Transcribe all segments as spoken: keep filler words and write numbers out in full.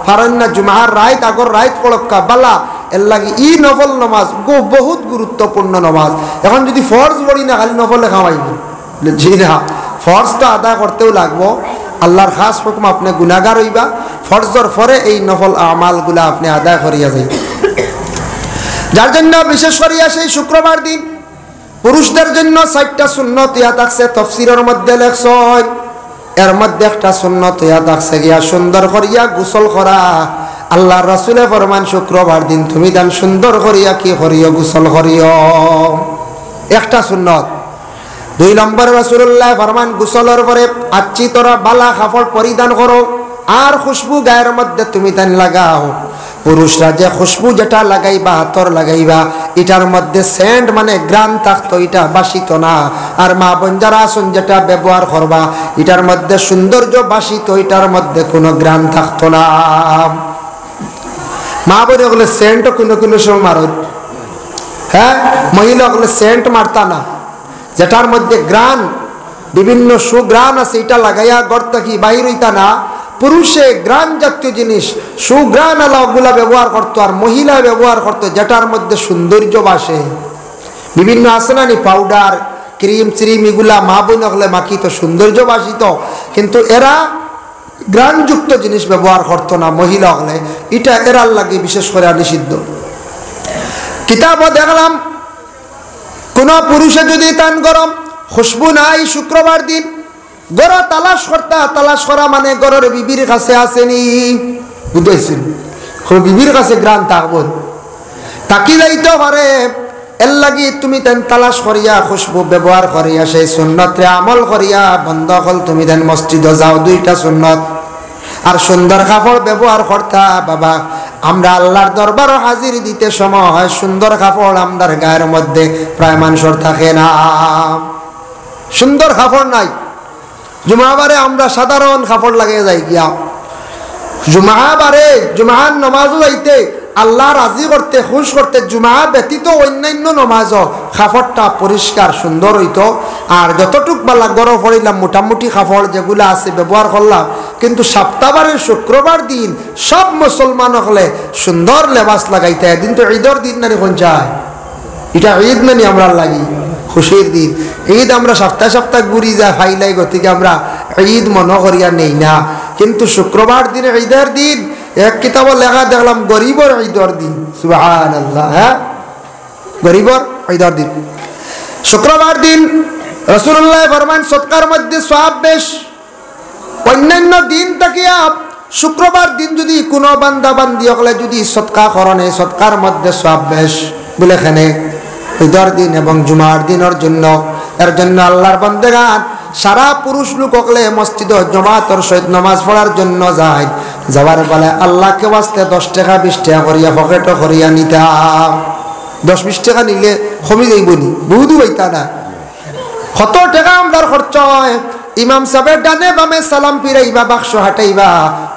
পারইন না, জুমার রাইত, আগর রাইত পড়উক্কা, বালা। এরলাগি ই নফল নমাজ গো বহুত গুরুত্বপূর্ণ নমাজ। এখন যুদি ফরজ পড়ি না, খালি নফলে কামাইবো? জি না, ফরজ তো আদায় করতেউ লাগবো। আল্লার খাস হুকুম, আপনে গুনাগার অইবা, ফরজর পরে এই নফল আমালগুলা আপনে আদায় করিয়া যাইবা। যার জন্য বিশেষ করিয়া সেই শুক্রবার দিন পুরুষদের জন্য চাইরটা সুন্নত ইয়া থাকছে, তফসিরর মধ্যে লেখছইন। এর মধ্যে একটা সুন্নত ইয়া থাকছে গিয়া সুন্দর করিয়া গোসল করা। আল্লার রাসুলে ফরমান, শুক্রবার দিন তুমি তান সুন্দর করিয়া কি করিও? গোসল করিও। একটা সুন্নত। দুই নম্বরে রাসুলুল্লায় ফরমান, গোসলর পরে আচ্ছি তরা বালা কাপড় পরিধান করো, আর খুশবু গায়ের মধ্যে তুমি তান লাগাও। পুরুষরা যে খুশবু যেটা লাগাইবা, আতর লাগাইবা, ইটার মধ্যে সেন্ট মানে ঘ্রাণ থাকতো, ইটা বাসিত না। আর মা বোন যারা আছইন, যেটা ব্যবহার করবা, ইটার মধ্যে সৌন্দর্য বাসিত, ইটার মধ্যে কুনু ঘ্রাণ থাকতো না। মা বোন অকলে সেন্ট কুনু কুনু সময় মারইন, হ্যাঁ, মহিলা অকলে সেন্ট মারতা না, যেটার মধ্যে ঘ্রাণ, বিভিন্ন সুঘ্রাণ আছে, ইটা লাগাইয়া ঘর থাকি বাহির অইতা না। পুরুষে ঘ্রাণ জাতীয় জিনিস, সুঘ্রাণ আলা অগুলা ব্যবহার করতো, আর মহিলা ব্যবহার করতো যেটার মধ্যে সৌন্দর্য বাসে। বিভিন্ন আছে না নি পাউডার, ক্রিম, শ্রিম, ইগুলা মা বোন অকলে মাখিতো, সৌন্দর্য বাসিত, কিন্তু এরা ঘ্রাণযুক্ত জিনিস ব্যবহার করতো না মহিলা অকলে, ইটা এরার লাগি বিশেষ করিয়া নিষিদ্ধ। কিতাবো দেখলাম, কুনু পুরুষে যুদি তান গরম খুশবু নাই শুক্রবার দিন, ঘরো তালাশ করতা, তালাশ করা মানে ঘরর বিবির কাছে আছে নি, বুঝাইছইন? হো, বিবির কাছে ঘ্রাণ থাকবো, থাকি যাইতো পারে। এরলাগি তুমি তান তালাশ করিয়া, খুশবু ব্যবহার করিয়া, সেই সুন্নতরে আমল করিয়া, বন্দা অকল তুমি তান মসজিদো যাও, দুইটা সুন্নত। আর সুন্দর কাপড় ব্যবহার করতা, বাবা, আমরা আল্লার দরবারো হাজির দিতে সময় সুন্দর কাপড় আমরার গায়ের মধ্যে প্রায় মানষর থাকে না। সুন্দর কাপড় নাই, জুমাবারে আমরা সাধারণ কাপড় লাগাইয়া যাই গিয়া। জুমাবারে জুমার নমাজো যাইতে, আল্লা রাজি করতে, খুশ করতে, জুমা ব্যতীত অইন্যাইন্য নমাজো কাপড়টা পরিষ্কার সুন্দর অইতো। আর যতটুক বালা ঘরো পড়িলাম, মোটামুটি কাপড় যেগুলা আছে ব্যবহার করলাম, কিন্তু সাপ্তাবারে শুক্রবার দিন সব মুসলমান অকলে সুন্দর লেবাস লাগাইতা। এদিন তো ইদর দিন নানি, কইন চাই? ইটা ইদ নানি আমরার লাগি? খুশির দিন। ইদ আমরা সাপ্তায় সাপ্তায় ঘুরি যাই, ফাইলাই, গতিকে আমরা ইদ মনো করিয়া নেই না। কিন্তু শুক্রবার দিন ইদর দিন, এক কিতাবো লেখা দেখলাম, গরিবর ইদর দিন। সুবহানাল্লাহ, হ্যাঁ, গরিবর ইদর দিন। শুক্রবার দিন রাসুলুল্লায় ফরমান, সদকার মধ্যে সওয়াব বেশ। অইন্যাইন্য দিন থাকিয়া শুক্রবার দিন যুদি কুনু বান্দা বান্দি অকলে যুদি সদকা করইন, সদকার মধ্যে সওয়াব বেশ। বুলে কেনে? ইদর দিন এবং জুমার দিনর জন্য। এর জন্য আল্লার বন্দেগান সারা পুরুষ লোক অকলে মসজিদো জমাতর সহিত নমাজ পড়ার জন্য যাইন। যাওয়ার বেলায় আল্লাকে ওয়াস্তে দশ টেকা বিশ টেকা করিয়া পকেটো করিয়া নিতা। দশ বিশ টেকা নিলে কমি যাইবো নি? বউত অইতা না? কত টেকা আমরার খরচ অয়। ইমাম সাবে ডানে বামে সালাম ফিরাইবা, বাক্স হাটাইবা।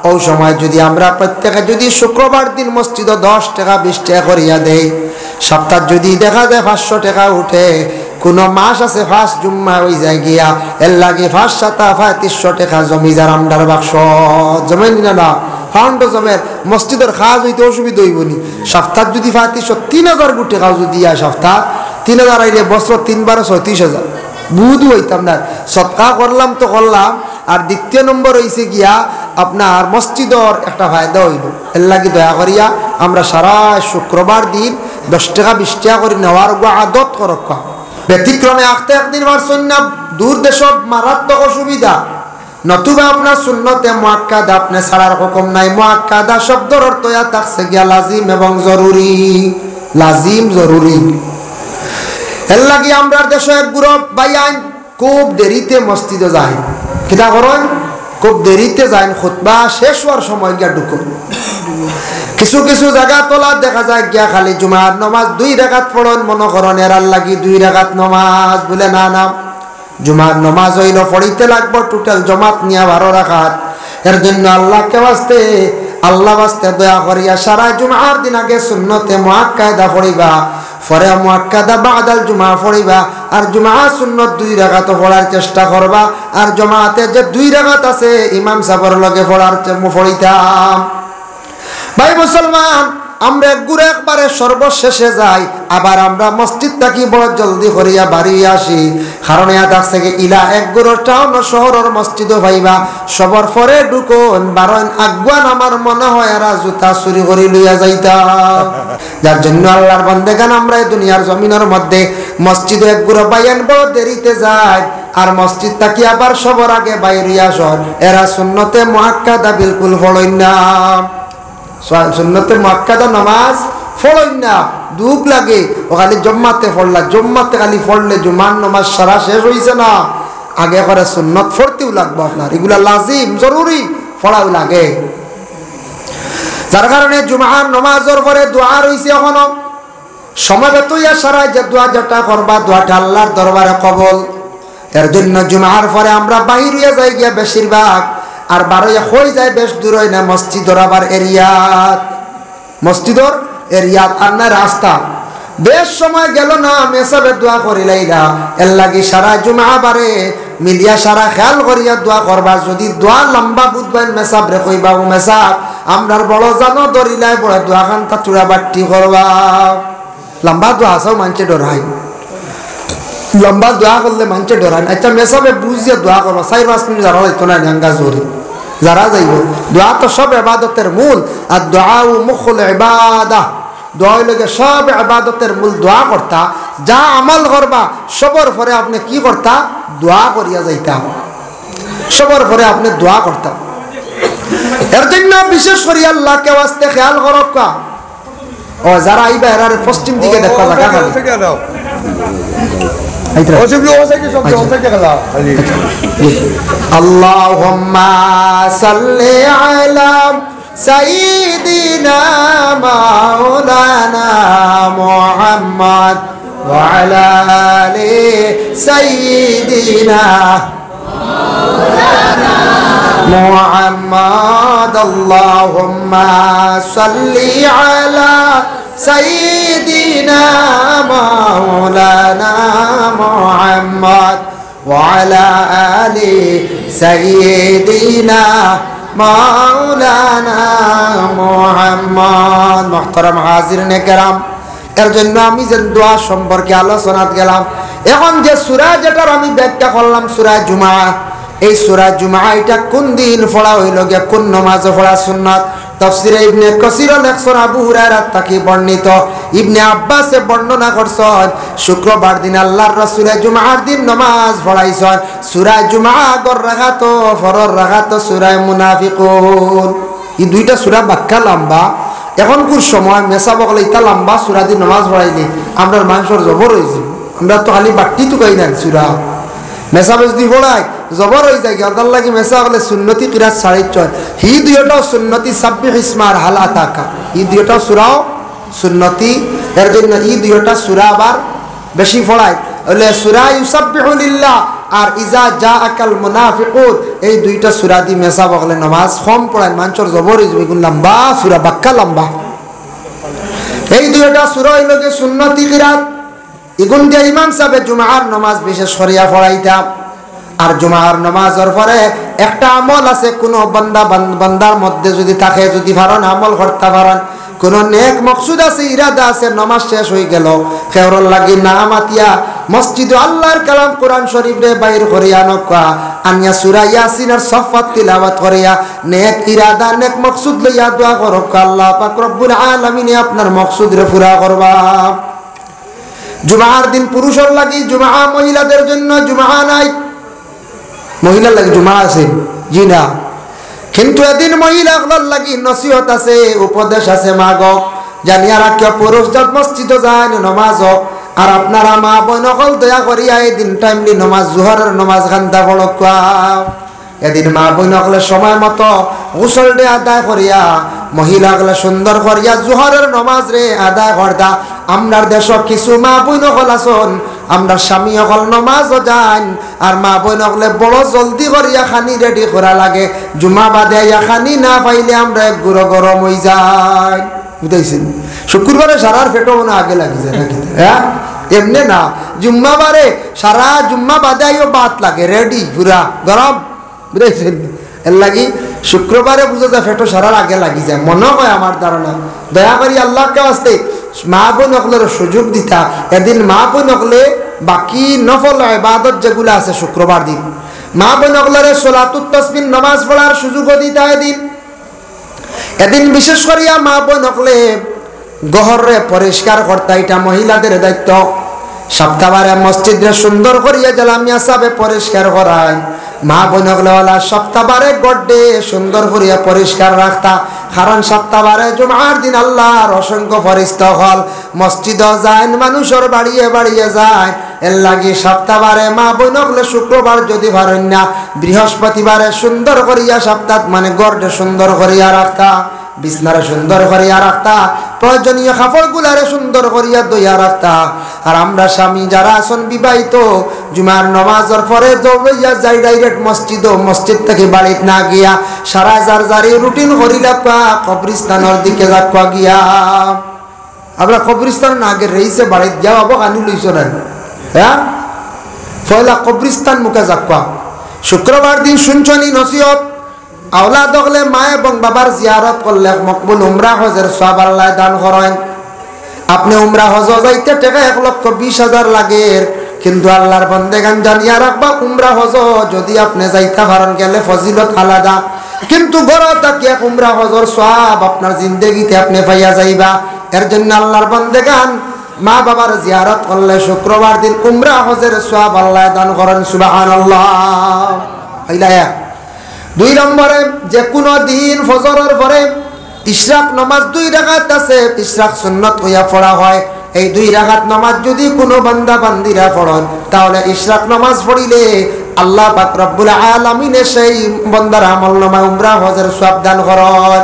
অউ সময় যুদি আমরা প্রত্যেকে যুদি শুক্রবার দিন মসজিদো দশ টেকা বিশ টেকা করিয়া দেই, সাপ্তাত যুদি দেখা যায় পাঁচশো টেকা উঠে, কুনু মাস আছে পাঁচ জুম্মা অইযায় গিয়া, এরলাগি পাঁচ সাতা পঁয়ত্রিশশো টেকা জমি যার আমরার বাক্স। জমে নি না? না, ফান্ডো জমের, মসজিদর কাজ অইতে অসুবিধা অইবো নি? সাপ্তাত যুদি পঁয়ত্রিশশো, তিন হাজার গু টেকাও যুদি আয় সাপ্তাত, তিন হাজার আইলে বছর তিনবার ছয়ত্রিশ হাজার। বউত অইতাম না, সদকা করলাম তো করলাম, আর দ্বিতীয় নম্বর অইছে গিয়া আপনার মসজিদর একটা ফায়দা অইলো। এরলাগি দয়া করিয়া আমরা সারা শুক্রবার দিন দশ টেকা বিশ টেকা করি নেওয়ার গো আদত করউক্কা। ব্যতিক্রমে আখতা একদিন মারছইন না, দূর দেশো মারাত্মক অসুবিধা। নতুবা আপনার সুন্নতে মুআক্কাদা আপনে ছাড়ার হুকুম নাই। মুআক্কাদা শব্দর অর্থ ইয়া থাকছে গিয়া লাজিম এবং জরুরি। লাজিম, জরুরি। এরলাগি আমরার দেশো এক group ভাইয়াইন খুব দেরিতে মসজিদো যাইন। কিতা করইন? খুব দেরিতে যাইন, খুতবা শেষ অওয়ার সময় গিয়া ঢুকইন। কিছু কিছু জাগা তলা দেখা যায় গিয়া খালি জুমার নমাজ দুই রাকাত পড়ইন, মনো করইন এরার লাগি দুই রাকাত নমাজ। বুলে না, না, জুমার নমাজ অইলো পড়িতে লাগবো total জমাত নিয়া বারো রাকাত। এর জন্য আল্লাকে ওয়াস্তে, আল্লা ওয়াস্তে দয়া করিয়া সারা জুমার দিন আগে সুন্নতে মুআক্কাদা পড়িবা, পরে মুআক্কাদা বাদাল জুমা পড়িবা, আর জুমা সুন্নত দুই রাকাত পড়ার চেষ্টা করবা, আর জমাতে যে দুই রাকাত আছে ইমাম সাবর লগে পড়ার চে-, পড়িতাম। আমরা এক গুরু একবারে সর্বশেষে যাই, আবার আমরা মসজিদ থাকি বড় জলদি করিয়া বাড়ি আসি। কারণ ইয়া থাকছে কি, ইলা এক গুরু টাউন শহরর মসজিদও পাইবা, সবর পরে ঢুকইন, বারইন আগুয়ান, আমার মনে হয় এরা জুতা চুরি করি লইয়া যাইতা। যার জন্য আল্লাহর বান্দেগান আমরা এই দুনিয়ার জমিনর মধ্যে মসজিদে এক গুরু বাইয়ান বড় দেরিতে যায়, আর মসজিদ থাকি আবার সবর আগে বাইরে আসর, এরা সুন্নতে মুআক্কাদা বিলকুল পড়ইন না। সু-, সুন্নতে মুআক্কাদা নামাজ পড়ইন না, দুখ লাগে। ও খালি জম্মাতে পড়লা, জম্মাতে খালি পড়লে জুমার নামাজ সারা শেষ হইছে না। আগে করে সুন্নত পড়তেও লাগবো আপনার, এগুলা লাজিম, জরুরি, পড়াও লাগে। যার কারণে জুমার নামাজর পরে দোয়া রইছে এখনো। সমবেত হইয়া সারায় যে দোয়া যেটা করবা, দোয়াটা আল্লাহর দরবারে কবুল। এর জন্য জুমার পরে আমরা বাহির হইয়া যাই গিয়া বেশিরভাগ, আর বারইয়া কই যায় বেশ দূর হয় না, মসজিদর আবার এরিয়াত, মসজিদর এরিয়াত আর না রাস্তা। বেশ সময় গেল না, মেসাবে দোয়া করিলাইলা। এর লাগি সারা জুমা বারে মিলিয়া সারা খেয়াল করিয়া দোয়া করবা। যদি দোয়া লম্বা বুঝবাইন, মেসাবরে কইবা, "ও মেসাব, আমরার বড় জানো দরিলায় বড় দোয়া খানটা চূড়া বাট্টি করবা।" লম্বা দোয়া আছেও মানষে ডরাইন, লম্বা দোয়া করলে মানষে ডরাইন। আচ্ছা, মেসাবে বুঝিয়া দোয়া করবা, চাইর পাঁচ মিনিট যারা যাইতো না, আঙ্গা জোরে যারা যাইব। দোয়া তো সব এবাদতের মূল, আর দোয়া ও মুখল এবাদা, দোয়া হইল গিয়া সব এবাদতের মূল। দোয়া করতা, যা আমল করবা, সবর পরে আপনি কি করতা? দোয়া করিয়া যাইতা। সবর পরে আপনি দোয়া করতা। এর জন্য বিশেষ করি আল্লাহকে ওয়াস্তে খেয়াল করক্কা। ও, যারা আইবা, এরারে পশ্চিম দিকে দেখবা, জাগা খালি। এই তো। اللهم صل على سيدنا مولانا محمد وعلى آل سيدنا محمد. اللهم صل على سيدنا مولانا محمد وعلى آل سيدنا مولانا محمد. محترم حاضرين الكرام, এর জন্য আমি যে দোয়া সম্পর্কে আলোচনাত গেলাম, এখন যে সূরা যেটার আমি ব্যাখ্যা করলাম, সূরা জুমা, এই সূরা জুমা এটা কোন দিন পড়া হইল গিয়া, কোন নমাজে পড়া সুন্নত? তাফসীরে ইবনে কাসীর লেখছইন, আবু হুরায়রা থাকি বর্ণিত, ইবনে আব্বাসে বর্ণনা করছইন, শুক্রবার দিন আল্লাহর রাসূলে জুমার দিন নমাজ পড়াইছইন। সূরা জুমা আগর রাকাত, পরর রাকাত সূরা মুনাফিকুন। এই দুইটা সূরা বাক্কা লম্বা। এখনকুর সময় মেসাব অকলে ইতা লম্বা সূরা দি নমাজ পড়াইলে আমরার মানষর জবর অইযায়। আমরা তো খালি বাট্টি তুকাই না সূরা। মেসাবে যদি পড়াই, জবর অইযায় গি। অতার লাগি মেসাব অকলে সুন্নতি কিরাত ছাড়িছইন। হি দুইটাও সুন্নতি, সাব্বিহ ইসমা আর হাল আতাকা। হি দুইটাও সূরাও সুন্নতি। এর জন্য ই দুইটা সূরা আবার বেশি পড়াই। অইলে সূরা ইউসাব্বিহু লিল্লাহ আর ইজা জাআকাল মুনাফিকুন, এই দুইটা সূরা দি মেসাব অকলে নমাজ কম পড়াইন, মানষর জবর অইযায়, ইগুন লম্বা সূরা, বাক্কা লম্বা। এই দুইটা সূরা অইল গি সুন্নতি কিরাত। ইগুন দিয়া ইমাম সাবে জুমার নমাজ বিশেষ করিয়া পড়াইতা। আর জুমার নমাজর পরে একটা আমল আছে, কুনু বান্দা বান-, বান্দার মধ্যে যদি থাকে, যদি পারইন আমল করতা পারইন, কুনু নেক মকসুদ আছে, ইরাদা আছে, নমাজ শেষ অইগেল, কেউরর লাগি না মাতিয়া মসজিদো আল্লাহর কালাম কোরআন শরীফরে বাইর করিয়া আনউক্কা, আনিয়া সূরা ইয়াসিন আর সফফাত তিলাওয়াত করিয়া নেক ইরাদা, নেক মকসুদ লইয়া দোয়া করউক্কা, আল্লাহ পাক রব্বুল আলামিনে আপনার মকসুদরে পুরা করবা। জুমার দিন পুরুষর লাগি জুমা, মহিলাদের জন্য জুমা নাই। মহিলার লাগি জুমা আছে? জি না। কিন্তু এদিন মহিলা অকলর লাগি নসিহত আছে, উপদেশ আছে, মা গো। জানিয়া রাখিও, পুরুষ জাত মসজিদো যাইন, নমাজ হোক। আর আপনারা মা বইন অকল দয়া করিয়া এই দিন টাইমলি নমাজ, জুহরর নমাজ খান্তা পড়উক্কা। এদিন মা বইন অকলে সময় মতো গোসলটা আদায় করিয়া, মহিলা অকলে সুন্দর করিয়া জুহরর নমাজরে আদায় করতা। আমরার দেশো কিছু মা বইন অকল আছইন, আমরার স্বামী অকল নমাজো যাইন, আর মা বইন অকলে বড় জলদি করিয়া খানি রেডি করা লাগে। জুমা বাদে আইয়া খানি না পাইলে আমরা এক গুরু গরম অইযাই। বুঝাইছেন? শুক্রবারে সারার পেটো মনে আগে লাগি যায় নাকি? হ্যাঁ, এমনে না। জুম্মাবারে সারা জুম্মা বাদে আইও ভাত লাগে, রেডি পুরা গরম। বুঝাইছেন? এর লাগি শুক্রবারে বুঝা যায় পেটো সারার আগে লাগি যায়, মনো কয় আমার ধারণা। দয়া করি আল্লাহর ওয়াস্তে মা বইন অকলরে সুযোগ দিতা, এদিন মা বইন অকলে বাকি নফল ইবাদত যেগুলা আছে শুক্রবার দিন, মা বইন অকলরে সলাতুত তসবিহ নমাজ পড়ার সুযোগও দিতা এদিন। এদিন বিশেষ করিয়া মা বইন অকলে ঘররে পরিষ্কার করতা, ইটা মহিলাদের দায়িত্ব। সপ্তাহবারে মসজিদরে সুন্দর করিয়া জালামিয়া সাবে পরিষ্কার করায়। মা বইন অকলে ওলা সপ্তাহবারে ঘররে সুন্দর করিয়া পরিষ্কার রাখতা, কারণ সপ্তাহবারে জুমার দিন আল্লাহর অসংখ্য ফেরেশতা অকল মসজিদো যাইন, মানুষর বাড়িয়ে বাড়িয়ে যাইন। এর লাগি সপ্তাহবারে মা বইন অকলে শুক্রবার যদি পারইন না, বৃহস্পতিবারে সুন্দর করিয়া সপ্তাহ মানে ঘররে সুন্দর করিয়া রাখতা, বিছনারে সুন্দর করিয়া রাখতা, প্রয়োজনীয় কাপড়গুলারে সুন্দর করিয়া ধইয়া রাখতা। আর আমরা স্বামী যারা আছইন বিবাহিত, জুমার নমাজর পরে দৌড়াইয়া যাই direct মসজিদো, মসজিদ থাকি বাড়িত না গিয়া সারা যার যারি routine করিলাউক্কা, কবরস্থানর দিকে যাউক্কা গিয়া। আমরা কবরস্থান না গিয়া রেইসে বাড়িত গিয়া বাবু খানি লইছো না, হ্যাঁ? পয়লা কবরস্থান মুখে যাউক্কা। শুক্রবার দিন শুনছনি নসিহত, আওলাদ অকলে মা এবং বাবার জিয়ারত করলে মকবুল উমরা হজের সওয়াব আল্লায় দান করইন। আপনে উমরা হজো যাইতে টেকা এক লক্ষ বিশ হাজার লাগের, কিন্তু আল্লাহর বন্দেগান জানিয়া রাখবা, উমরা হজো যদি আপনে যাইতা পারইন গেলে ফজিলত আলাদা, কিন্তু ঘরো থাকি এক উমরা হজর সওয়াব আপনার জিন্দেগিতে আপনে পাইয়া যাইবা। এর জন্য আল্লাহর বন্দেগান মা বাবার জিয়ারত করলে শুক্রবার দিন উমরা হজের সওয়াব আল্লায় দান করইন। সুবহানাল্লাহ। অইলা এক। দুই নম্বরে, যে কোনো দিন ফজরর পরে ইশরাক নমাজ দুই রাকাত আছে, ইশরাক সুন্নত কইয়া পড়া হয়। এই দুই রাকাত নমাজ যদি কোনো বান্দা বান্দিরা পড়ইন, তাহলে ইশরাক নমাজ পড়িলে আল্লাহ পাক রব্বুল আলামিনে সেই বন্দার আমলনামায় উমরা হজের সওয়াব দান করইন।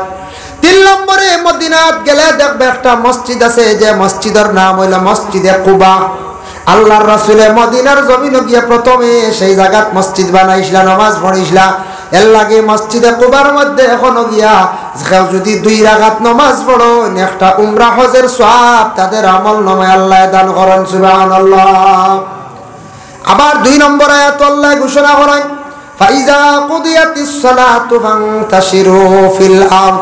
তিন নম্বরে, মদিনাত গেলে দেখবা একটা মসজিদ আছে, যে মসজিদর নাম অইলো মসজিদে কুবা। আল্লাহর রাসূলে মদিনার জমিনো গিয়া প্রথমে সেই জাগাত মসজিদ বানাইছলা, নমাজ পড়িছলা। এর লাগি মসজিদে কুবার মধ্যে এখনো গিয়া কেউ যদি দুই রাকাত নমাজ পড়ইন, একটা উমরা হজের সওয়াব তাদের আমলনামায় আল্লায় দান করইন। সুবহানাল্লাহ। আবার দুই নম্বর আয়াত আল্লায় ঘোষণা করইন, "ফাইজা কুদিয়াতিস সালাতু ফান্তাশিরু ফিল আরদ।"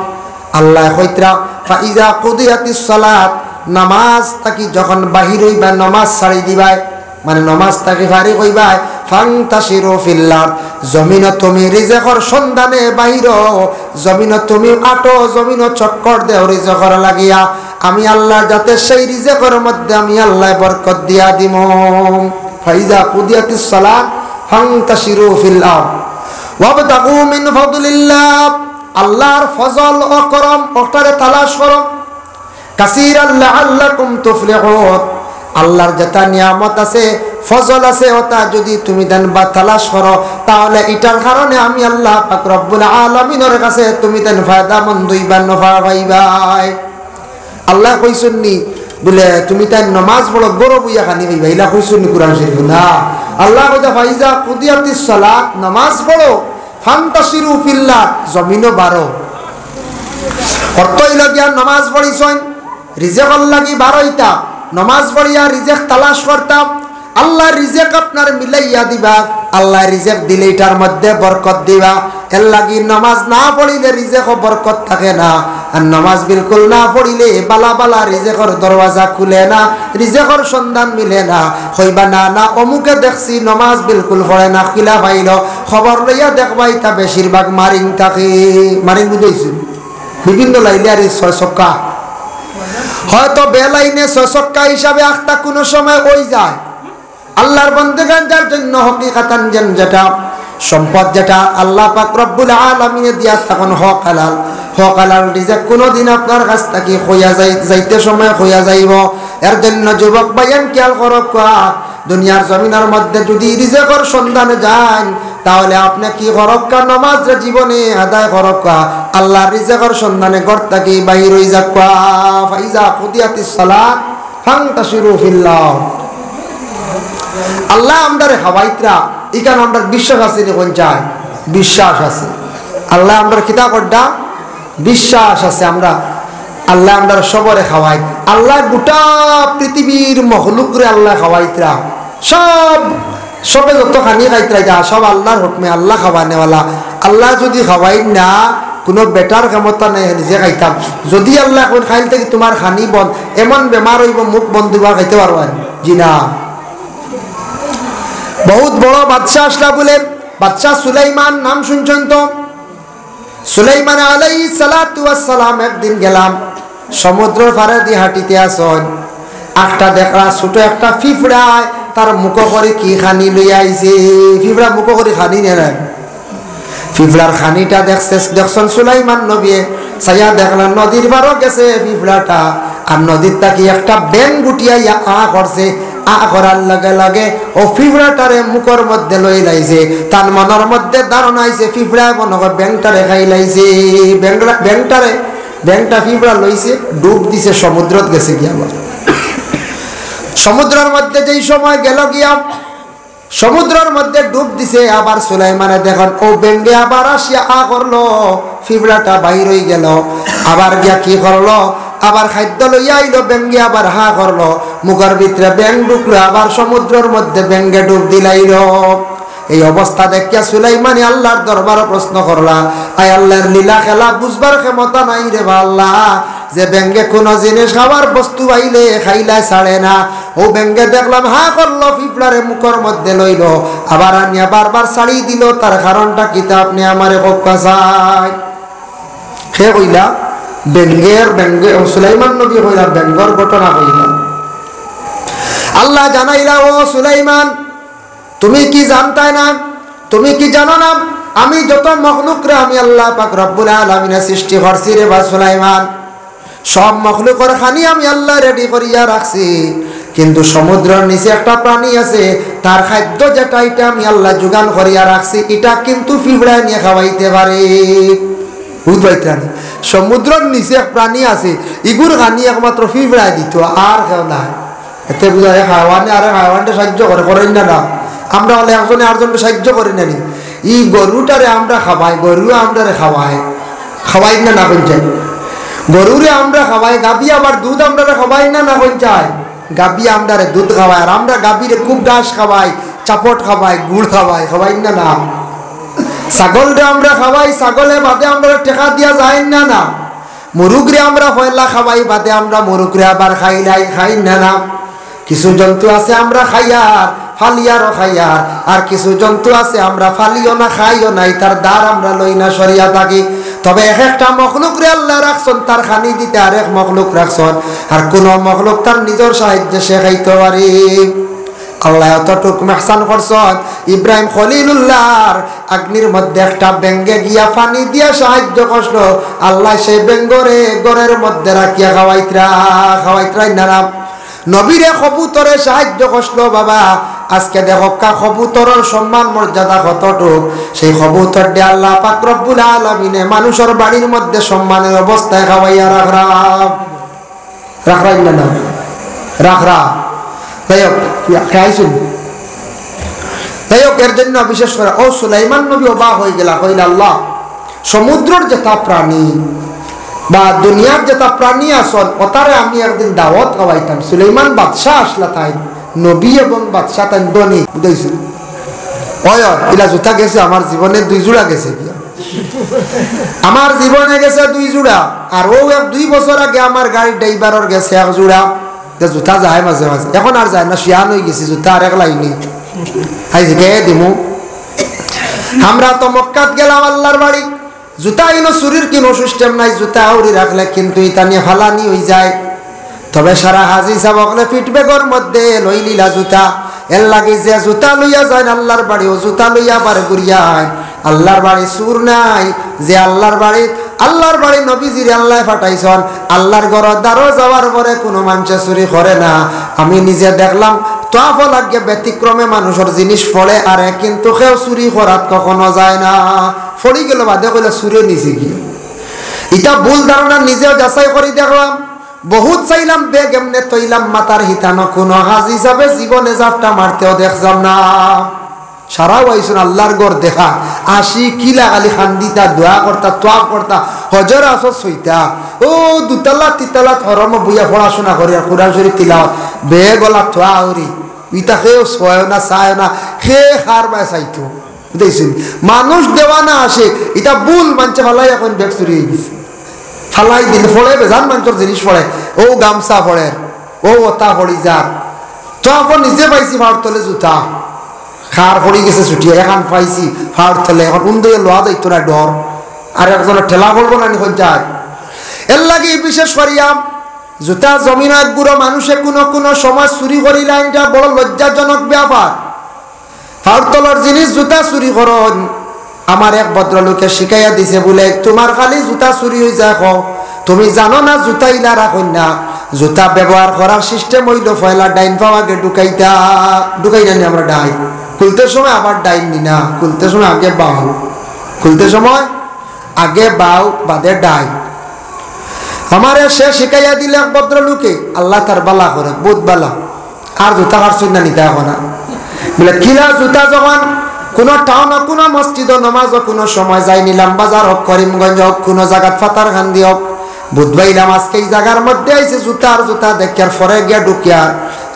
আল্লায় কইতরা, "ফাইজা কুদিয়াতিস সালাত", নামাজ থাকি যখন বাহির অইবা, নামাজ ছাড়ি দিবায়, মানে নামাজ থাকি ফারিগ অইবায়, "ফান্তাশিরু ফিল আরদ", জমিনো তুমি রিজেকর সন্ধানে বাহির অও, জমিনো তুমি আটো, জমিনো চক্কর দেও রিজেকর লাগিয়া। আমি আল্লায় যাতে সেই রিজেকর মধ্যে আমি আল্লায় বরকত দিয়া দিমু। ফাইজা কুদিয়াতিস সালাত ফান্তাশিরু ফিল আরদ ওয়াবতাগু মিন ফাদলিল্লাহ। আল্লাহর ফজল ও করম, ওটারে তালাশ করো। কাসীরাল লাআল্লাকুম তুফলিহুন। আল্লাহর যেটা নিয়ামত আছে, ফজল আছে, ওটা যদি তুমি দেন বা তালাশ করো, তাহলে ইটার কারণে আমি আল্লাহ পাক রব্বুল আলামিনর কাছে তুমি দেন ফায়দামন্দ অইবা, নফা পাইবায়। আল্লায় কইছইন নি বুলে, "তুমি তাইন নমাজ পড়ো, ঘরো বইয়া খানি খাইবা", ইলা কইছইন নি কোরআন শরীফো? না। আল্লায় কইতা, "ফাইজা কুদিয়াতিস সালাত", নমাজ পড়ো, "ফান্তাশিরু ফিল আরদ", জমিনো বারো। অর্থ অইলো গিয়া নমাজ পড়িছইন, রিজেকর লাগি বারইতা, নমাজ পড়িয়া রিজেক তালাশ করতা, আল্লায় রিজেক আপনার মিলাইয়া দিবা, আল্লায় রিজেক দিলে ইটার মধ্যে বরকত দিবা। এর লাগি নমাজ না পড়িলে রিজেকো বরকত থাকে না, আর নমাজ বিলকুল না পড়িলে বালা বালা রিজেকর দরওয়াজা খুলে না, রিজেকর সন্ধান মিলে না। কইবা, "না, না, অমুকে দেখছি নমাজ বিলকুল পড়ে না, কিলা পাইলো?" খবর লইয়া দেখবা, ইতা বেশিরভাগ মারিং থাকে। মারিং বুঝাইছি? বিভিন্ন লাইনে আর এই ছয় ছক্কা। হয়তো বেলাইনে ছয় ছক্কা হিসাবে আখতা কোনো সময় অই যায়। আল্লাহর বন্দেগান যার জন্য হকিকাতান যেন যেটা সম্পদ, যেটা আল্লাহ পাক রব্বুল আলামিনে দিয়া তখন হক হালাল, হক হালাল রিজেক কোনোদিন আপনার কাছ থাকি খইয়া যাই-, যাইতে সময় খইয়া যাইবো। এর জন্য যুবক ভাইয়ান খেয়াল করউক্কা, দুনিয়ার জমিনর মধ্যে যদি রিজেকর সন্ধানে যাইন, তাহলে আপনে কি করউক্কা, নমাজরে জীবনে আদায় করউক্কা, আল্লাহর রিজেকর সন্ধানে ঘর থাকি বাহির অই যাউক্কা। ফাইজা কুদিয়াতিস সালাত ফান্তাশিরু ফিল আরদ। আল্লায় আমরারে খাওয়াইতরা, ইখান আমরার বিশ্বাস আছে নি? কোন চায়? বিশ্বাস আছে। আল্লায় আমরার কিতা কররা? বিশ্বাস আছে। আমরা, আল্লায় আমরার সবরে খাওয়াইন। আল্লায় গোটা পৃথিবীর মখলুকরে আল্লায় খাওয়াইতরা। সব, সবে যত খানি খাইতরা, ইটা সব আল্লাহর হুকমে, আল্লাহ খাওয়ানেওয়ালা। আল্লায় যুদি খাওয়াইন না, কুনু বেটার ক্ষমতা নাই নিজে খাইতাম। যুদি আল্লায় কইন, "খাইল থাকি তুমার খানি বন্ধ", এমন বেমার অইবো, মুখ বন্ধ অইবো, আর খাইতে পারবা না। জি না। বউত বড় বাদশা আছলা বুলে, বাদশা সুলাইমান, নাম হুনছইন তো? সুলাইমান আলাইহিস সালাতু ওয়াস সালাম একদিন গেলা সমুদ্রর পারেদি হাঁটিতে আছইন, একটা দেখরা ছোট একটা পিঁপড়ায় তার মুখো করি কি খানি লইয়া আইছে। পিঁপড়া মুখো করি খানি নেয় না। পিঁপড়ার খানিটা দেখছে, দেখছইন সুলাইমান নবীয়ে, চাইয়া দেখলা নদীর পারো গেছে পিঁপড়াটা, আর নদীর থাকি একটা ব্যাঙ গুটিয়া আইয়া আ করছে। আ করার লগে লগে অউ পিঁপড়াটারে মুখর মধ্যে লইলাইছে। তান মনর মধ্যে ধারণা আইছে, পিঁপড়ায় মনো কয় ব্যাঙটারে খাইলাইছে। ব্যাঙরা-, ব্যাঙটারে, ব্যাঙটা পিঁপড়া লইছে, ডুব দিছে, সমুদ্রত গেছে গিয়া আবার। সমুদ্রর মধ্যে যেই সময় গেল গিয়া, সমুদ্রর মধ্যে ডুব দিছে, আবার সুলাইমানে দেখইন অউ ব্যাঙে আবার আসিয়া আ করলো, পিঁপড়াটা বাইর অইগেল। আবার গিয়া কি করলো? আবার খাদ্য লইয়া আইলো, ব্যাঙে আবার হা করলো, মুখর ভিতরে ব্যাঙ ঢুকলো, আবার সমুদ্রর মধ্যে ব্যাঙে ডুব দিলাইলো। এই অবস্থা দেখিয়া সুলাইমানে আল্লার দরবারো প্রশ্ন করলা, "আয় আল্লার লীলা খেলা বুঝবার ক্ষমতা নাই রে বা আল্লা, যে ব্যাঙে কুনু জিনিস খাওয়ার বস্তু পাইলে খাইলায় ছাড়ে না, অউ ব্যাঙে দেখলাম হা করলো, পিঁপড়ারে মুখর মধ্যে লইলো, আবার আনিয়া বারবার ছাড়ি দিলো, তার কারণটা কিতা আপনে আমারে কউক্কা চাই।" কে কইলা? ব্যাঙর, ব্যাঙর, অউ সুলাইমান নবীয়ে কইলা, ব্যাঙর ঘটনা কইলা। আল্লায় জানাইলা, "ও সুলাইমান, তুমি কি জানতায় না? তুমি কি জানো না? আমি যত মখলুকরে আমি আল্লা পাক রব্বুল আলামিনে সৃষ্টি করছি রে বা সুলাইমান, সব মখলুকর খানি আমি আল্লায় ready করিয়া রাখছি, কিন্তু সমুদ্রর নিচে একটা প্রাণী আছে, তার খাদ্য যেটা, ইটা আমি আল্লায় জুগান করিয়া রাখছি, ইটা কিন্তু পিঁপড়ায় নিয়া খাওয়াইতে পারে।" বুঝ পাইত্রা নি? সমুদ্রর নিচে এক প্রাণী আছে, ইগুর খানি একমাত্র পিঁপড়ায় দিতো, আর কেউ নায়। এতে বুঝা যায় হায়ওয়ানে আরে হায়ওয়ানরে সাহায্য করে, করে না, না? আমরা অইলে একজনে আরজনরে সাহায্য করি না নি? ই গরুটারে আমরা খাওয়াই, গরুয়ে আমরারে খাওয়ায়, খাওয়াই না, না কইন চাই? গরুরে আমরা খাওয়াই, গাভী আবার দুধ আমরারে খাওয়াই না, না কইন চাই? গাভী আমরারে দুধ খাওয়ায়, আর আমরা গাভীরে খুব ঘাস খাওয়াই, চাপট খাওয়াই, গুড় খাওয়াই, খাওয়াই না, না? ছাগলরে আমরা খাওয়াই, ছাগলে বাদে আমরারে টেকা দিয়া যায় না, না? মুরুগরে আমরা পয়লা খাওয়াই, বাদে আমরা মুরুগরে আবার খাইলাই, খাই না, না? কিছু জন্তু আছে আমরা খাইয়ার, ফালিয়ারও খাইয়ার, আর কিছু জন্তু আছে আমরা ফালিও না, খাইও না, ইতার ধার আমরা লই না, সরিয়া থাকি। তবে এক একটা মখলুকরে আল্লায় রাখছইন, তার খানি দিতে আরেক মখলুক রাখছইন, আর কুনু মখলুক তার নিজর সাহায্যে সে খাইতো পারে। আল্লায় অতটুক মেহসান করছইন, ইব্রাহিম খলিলুল্লাহর আগ্নির মধ্যে একটা ব্যাঙে গিয়া পানি দিয়া সাহায্য করলো, আল্লায় সেই ব্যাঙরে ঘরর মধ্যে রাখিয়া খাওয়াইত্রা, খাওয়াইত্রা না, না? নবীরে কবুতরে সাহায্য করলো বাবা। আজকে দেখউক্কা কবুতরর সম্মান মর্যাদা কতটুক। সেই কবুতররে আল্লা পাক রব্বুল আলামিনে মানুষর বাড়ির মধ্যে সম্মানের অবস্থায় খাওয়াইয়া রাখরা। রাখরা ইন্না না? রাখরা। যাই হোক, ইয়া, কে আইছইন? যাই হোক, এর জন্য বিশেষ করে অউ সুলাইমান নবী অবাক অইগেলা, কইলা, "আল্লা, সমুদ্রর যেতা প্রাণী বা দুনিয়ার যেতা প্রাণী আছইন, অতারে আমি একদিন দাওয়াত খাওয়াইতাম।" সুলাইমান বাদশা আছলা, তাইন নবী এবং বাদশা, তাইন ধনী, বুঝাইছইন? অয়, অয়, ইলা জুতা গেছে, আমার জীবনে দুই জুড়া গেছে গিয়া। আমার জীবনে গেছে দুই জুড়া, আর অউ এক দুই বছর আগে আমার গাড়ির ড্রাইভারর গেছে এক জুড়া। যে জুতা যায় মাঝে মাঝে, এখন আর যায় না, শিয়ান অইগেছি, জুতা আরেক লাইনে। আইজ কে দিমু? আমরা তো মক্কাত গেলাম আল্লার বাড়ি, জুতা ইনো চুরির কুনু system নাই, জুতা আউরি রাখলে কিন্তু ইতা নিয়া ফালানি অইযায়। তবে সারা হাজি সাব অকলে পিঠ বেগর মধ্যে লইলিলা জুতা। এরলাগি যে জুতা লইয়া যাইন আল্লার বাড়ি, অউ জুতা লইয়া আবার ঘুরিয়া আইন। আল্লার বাড়ি চুর নাই, যে আল্লার বাড়ি, আল্লার বাড়ি নবীজিরে আল্লায় পাঠাইছইন, আল্লার ঘরর দ্বারো যাওয়ার পরে কুনু মানষে চুরি করে না। আমি নিজে দেখলাম, তওয়াফো লাগে ব্যতিক্রমে মানুষর জিনিস পড়ে আরে, কিন্তু কেউ চুরি করাত কখনো যায় না। পড়ি গেল বাদে কইলা চুরে নিছে গিয়া। ইতা ভুল ধারণা, নিজেও যাচাই করি দেখলাম। বউত চাইলাম, ব্যাগ এমনে থইলাম মাথার হিতানো, কুনু হাজি সাবে জীবনে জাপটা মারতেও দেখলাম না। সারাউ আইছইন আল্লার ঘর দেখা, আশি কিলা খালি কান্দিতা, দোয়া করতা, তওয়াফ করতা, হজর আসর ছইতা। অউ দুতলা তিতলাত হরমো বইয়া পড়াশুনা করি আর কুরআন শরীফ তিলাওয়াত, ব্যাগ অলা থুয়া আউরি। ইতা কেউ ছয় না, চায় না, কে কার বায় চাইতো? বুঝাইছইন? মানুষ দেওয়ানা আছে, ইটা ভুল, মানষে ফালাই অখন ব্যাগ চুরি অইগেছে। ফালাই দিলে ফড়ে, বেজান মানষর জিনিস ফড়ে, অউ গামছা ফড়ের, অউ অতা ফড়ি যার। তো অখন নিজে পাইছি ফাড় তলে জুতা, কার ফড়ি গেছে ছুটিয়া, এখান পাইছি ফাড় তলে, অখন উন্দইয়া লওয়া যাইতো না ডর, আর একজনর ঠেলা পড়বো না নি কইযায়। এরলাগি বিশেষ করিয়া জুতা জমিনো এক গুরু মানষে কুনু কুনু সময় চুরি করিলাইন, ইটা বড় লজ্জাজনক ব্যাপার। ফাড় তলর জিনিস জুতা চুরি করইন। আমার এক ভদ্রলোকে শিখাইয়া দিছে বুলে, তুমার খালি জুতা চুরি অইযায় কও, তুমি জানো না জুতা ইলা রাখইন না। জুতা ব্যবহার করার system অইলো পয়লা ডাইন পাও আগে ঢুকাইতা, ঢুকাই না নি আমরা ডাইন, খুলতে সময় আবার ডাইন নি না, খুলতে সময় আগে বাউ, খুলতে সময় আগে বাউ বাদে ডাইন। আমারে সে শিখাইয়া দিলে এক ভদ্রলোকে, আল্লায় তার বালা করউক, বউত বালা। আর জুতা কাটছইন না নি তা অখন না। বুলে, কিলা জুতা যখন কুনু টাউনো, কুনু মসজিদো, নমাজো কুনু সময় যাই নিলাম, বাজার অউক, করিমগঞ্জ অউক, কুনু জাগাত পাথারকান্দি অউক, বুধবাইলাম আজকে ই জাগার মধ্যে আইছি, জুতা আর জুতা দেখিয়ার পরে গিয়া ঢুকিয়ার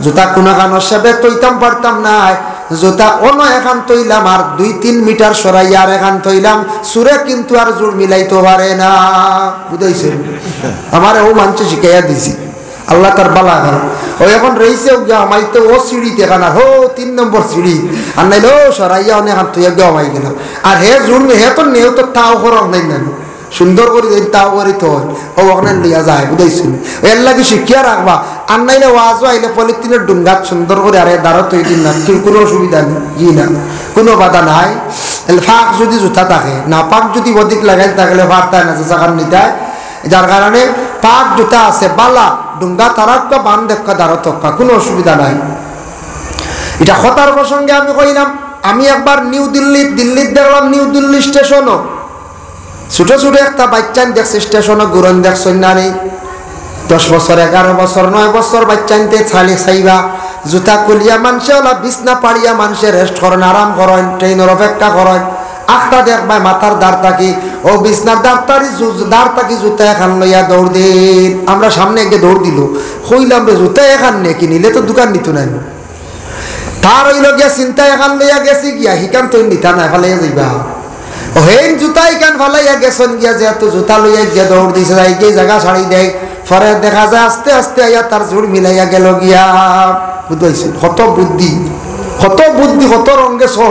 জুতা কুনুখানো সেবে থইতাম পারতাম নায়, জুতা অনো এখান থইলাম আর দুই তিন মিটার সরাইয়া আর এখান থইলাম, চুরে কিন্তু আর জুড় মিলাইতো পারে না। বুঝাইছে? আমারে অউ মানষে শিখাইয়া দিছে। আল্লায় তার বালা করউক। অউ অখন রইছে অউ গিয়া হামাইতে অউ সিঁড়িত এখান আর হউ তিন নম্বর সিঁড়ি। আর নাইলে অউ সরাইয়া অনে এখান থইয়া গিয়া হামাই গেল। আর হে জুড় মি-, হে তো নেও তো তাও করউক নাই না। সুন্দর করি দেইন তাও করি তো। অউ অখান লইয়া যায়, বুঝাইছইন? এরলাগি শিখিয়া রাখবা। আর নাইলে ওয়াজো আইলে পলিথিনর ডুঙ্গাত সুন্দর করি আর এ দারো থই দিন না। কুনু অসুবিধা নাই। জি না। কুনু বাধা নাই। এলে ফাক যুদি জুতা থাকে, না ফাক যুদি অধিক লাগাইল থাকলে ফাক তাই না, জুতা খান নিতায়। যার কারণে পাক জুতা আছে, বালা, ডুঙ্গা তারাক্কা, বান দেখকা, দারো তক্কা, কুনু অসুবিধা নাই। ইটা কথার প্রসঙ্গে আমি কইলাম, আমি একবার নিউ দিল্লি, দিল্লিত দেখলাম নিউ দিল্লি স্টেশনো ছোট ছোট একটা বাইচ্চাইন দেখছি স্টেশনো ঘুরইন, দেখছইন না নি? দশ বছর, এগারো বছর, নয় বছর বাইচ্চাইন্তে চাইলে চাইবা, জুতা খুলিয়া মানষে অলা বিছনা পাড়িয়া মানষে rest করইন, আরাম করইন, ট্রেইনর অপেক্ষা করইন। আখতা দেখবায় মাথার দার থাকি, অউ বিছনার দার তারি জু-, দার থাকি জুতা এখান লইয়া দৌড় দিন। আমরা সামনে এগিয়ে দৌড় দিল, কইলাম রে, জুতা এখান নে কিনিলে তো দোকান নিত না। তার অইলো গিয়া চিন্তা এখান লইয়া গেছি গিয়া, হিখান তো নিতা না, ফালাইয়া যাইবা। অউ হেইন জুতা ইখান ফালাইয়া গেছইন গিয়া, যেহেতু জুতা লইয়া গিয়া দৌড় দিছে, যাই গিয়া জাগা ছাড়ি দেয়। পরে দেখা যায় আস্তে আস্তে আইয়া তার জুড় মিলাইয়া গেল গিয়া। বুঝাইছইন? কত বুদ্ধি, কত বুদ্ধি, কত রঙে সহ